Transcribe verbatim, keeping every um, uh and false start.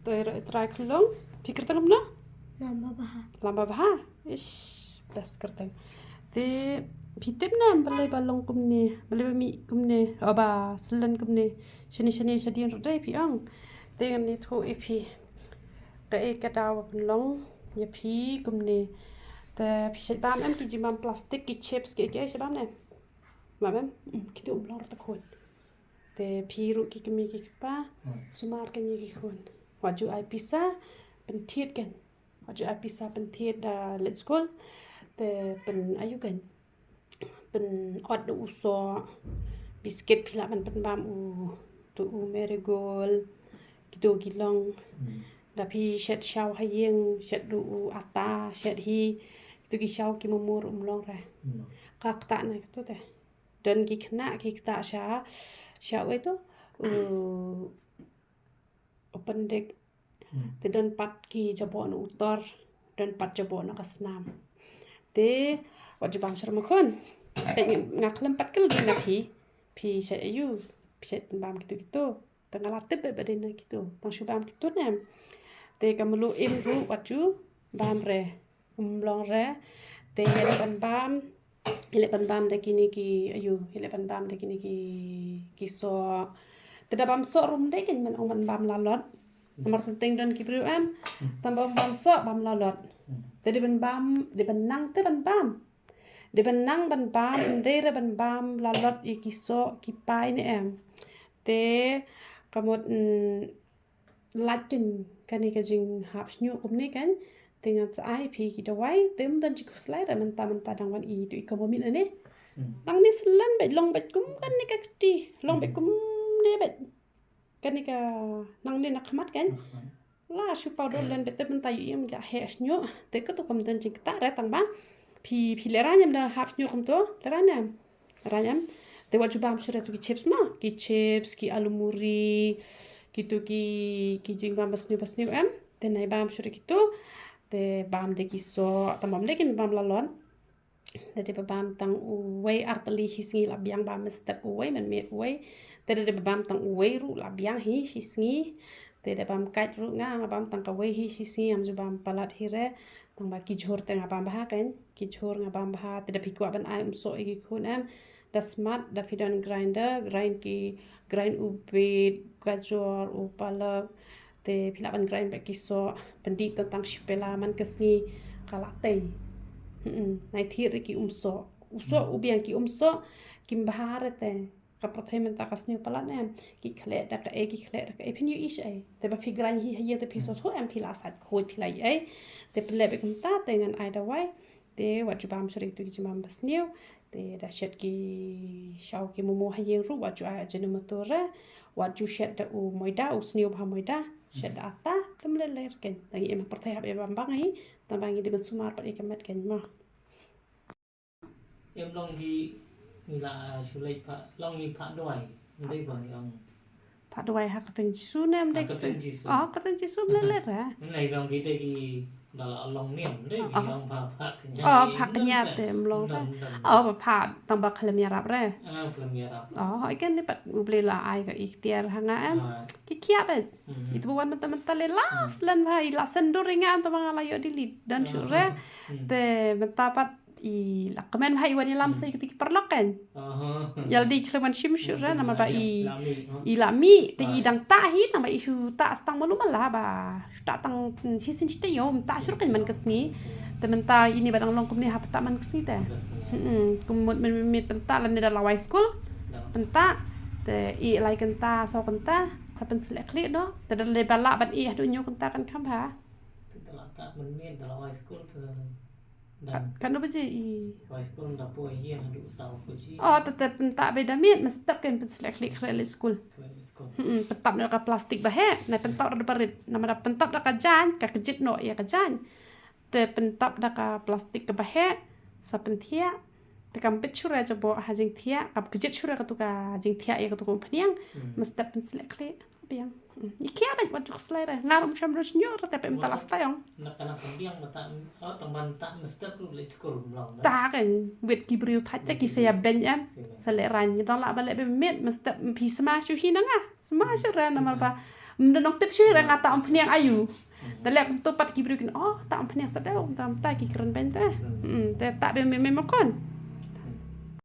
Te ra trai khlong. Phi kyrteng kumno? Lamba Bha. Lamba Bha. Ish, best kyrteng. Te phi tip ne balei ba long kumne, balei ba mih kumne, o ba slen kumne. Shane shane shadien ruh dei phi ong. Te ngan ïathuh ïa phi. Kaei ka daw ba pynlong ïa phi kumne. Te phi shait bam em ki jingbam plastik, ki chips, ki, ki shait bam ne? Bam em? Mm, kitu um long ruh ta khun. Te phi ruh ki kmie ki kpa, sumar kane ki khun. Wat ju ai pisa pynthied kan. Wat ju ai pisa pynthied da leit skul. Te pyn ayu kan. Pyn ot da u soh. Biscuit phi lah ban pynbam u, tu u marigold. Kitu ki long. Da phi shet shaw ha ïing, shet da u ata, shet hi. Kitu ki shaw ki mumur um long re. Ka ktah na kitu te. Don ki khynnah ki ktah sha, sha uei tu, u, u pyndik. Te don pat ki jaboh na u tor, don pat jaboh na ka snam. Te wat ju bam shuh ma khun. Peit nga khlem pat kylli na phi, phi shait ayu, phi shait pynbam kitu kitu. Te nga la tip ba dei na kitu. Tang shu bam kitu ne em. Te ka mluh im ruh wat ju bam re. Um long re. Te ïa leh ban bam. Ïa leh ban bam da kine ki ayu. Ïa leh ban bam da kine ki, ki soh. Te da bam soh ruh ym dei kan, men ong ban bam lalot. Namar teng teng don ki briew em. Tang ba ong bam soh, bam lalot. Te dei ban bam, dei ban nang te ban bam. Dei ban nang ban bam, ym dei re ban bam lalot ïa ki soh ki pai ne em. Te ka mut, mm, lait kan kane ka jinghap shñiuh kumne kan, te ngan sa ai phi ki dawai, te ym don jingkhuslai re mynta, mynta dang wan i tu i ka mumit ne. Nangne slen beit, long beit kum kane ka kti, long beit kumne beit. Kane ka nangne na khmat kan. La shu powder len beit te mynta ïohi ym la heh shñiuh. Te katu kam don jingktah re tang ba phi, phi lehraiñ em da hap shñiuh kumtu, lehraiñ em. Lehraiñ em. Te wat ju bam shuh re tu ki chips ma, ki chips, ki alu muri, kitu ki, ki jingbam basniew basniew em. Te nai bam shuh re kitu. Te bam de ki soh, tang bam de ki bam lalot. Te dei ba bam tang uwei ar tylli shi sngi la biang, bam mynstep uwei mynmiet uwei. Te dei ba bam tang uwei ruh la biang hi shi sngi. Te dei bam kait ruh nga, nga bam tang kawei hi shi sngi, ngam ju bam palat hi re. Tang ba ki jhur te nga bam bha kan, ki jhur nga bam bha. Te da phi kwah ban ai um soh ïa ki khun em, da smat, da phi don grinder, grind ki, grind u beet, gajor, u palak. Te phi lah ban grind bad ki soh, pyndih tang tang shi pela man ka sngi, ka la tei. Hmm, nai thied re ki um soh. U soh u biang, ki um soh kim bha re te. Ka pyrthei mynta ka sniew palat ne em. Ki khleh da kaei, ki khleh da kaei, phin ïohi shaei. Te ba phi grind hi ha ïing te phi soh thuh em, phi la sait khuid, phi la ïohi. Te pynleh beit kumta te ngan ai dawai. Te wat ju bam shuh re kitu ki jingbam basniew. Te da shet ki shaw ki momo ha ïing ruh, wat ju ai Ajinomoto re. Wat ju shet da u moida, u sniew bha moida. Shet da ata, te ym lei lei re kan. Tang ïa em ha pyrthei hap ïa bam bang hi. Tang ba ngi dei ban sumar pat ïa ka met kan mo. Em long ki, ngi la shu leit phah, long ngi phah duwai. Ym dei ba ngi ong. Phah duwai ha kyrteng Jisu ne ym dei? Ha kyrteng Jisu. Oh, kyrteng Jisu ym lei lei re. Ngi long ki dei ki ba la long niam, dei ki ong phah, phah kñia. Oh, phah kñia te ym long re. Oh, ba phah tang ba khlem ïarap re. Ah, khlem ïarap. Oh, i ken ni pat U Blei la ai ka iktiar ha nga em. Ki khiah beit. Itu ba wan mynta mynta le la slen bha, i la send dur ïa nga em, tang ba nga la ïoh delete. Don shuh re. Te mynta pat i la kmen bha, i wan ïalam sa ïa kitu ki paralok kan. Ïa lade khlem wan shim shuh re namar ba i, i la mih, te i dang tah hi, tang ba i shu tah stang malu mala ba shu tah tang shisien shi taïew, ym tah shuh re kan man ka sngi. Te mynta ine ba dang long kumne hap tah man ka sngi te. Hmm, kum mut mynmiet pyntah lane da la wai skul pyntah. Te i lai kynta saw kynta sa pynsleh khlieh noh. Te da lade ba lah ban i haduh hynñiew kynta kan kham bha. Te da la tah mynmiet da la wai skul te Katno baje i? Wai skul da poi ïing haduh saw baje. Oh, te te pyntah beit da miet, mynstep kan pynsleh khlieh khreh leit skul. Khreh leit skul. Hmm, pyntap na ka plastik ba heh, nai pyntap da ba rit, namar da pyntap da ka jaiñ, ka kjit noh ïa ka jaiñ. Te pyntap da ka plastik kaba heh, sa pynthiah, te kam bit shuh re jaboh ha jingthiah, kam kjit shuh re katu ka jingthiah ïa katu ka umphniang, mynstep pynsleh khlieh. Biang. Hmm. I khiah beit wat ju khuslai re. Nga ruh ym shym ruh shñiuh re te peit mynta la staiong. Na ka na ka biang mynta, oh, tang ban ta mynstep ruh leit skul ym long. Ta kan wit ki briew thait te ki sa ïa beiñ em. Sa leh raiñ, ngi dang lah ba leh beit miet mynstep, phi sma shuh hi na nga. Sma shuh re namar ba Ym don nongtip shuh ïa kata umphniang aïu. Da leh kumto pat ki briew kin, oh, ta umphniang sa dei, ta, ta ki kren beiñ te. Hmm, te ta beiñ beiñ beiñ ma kon.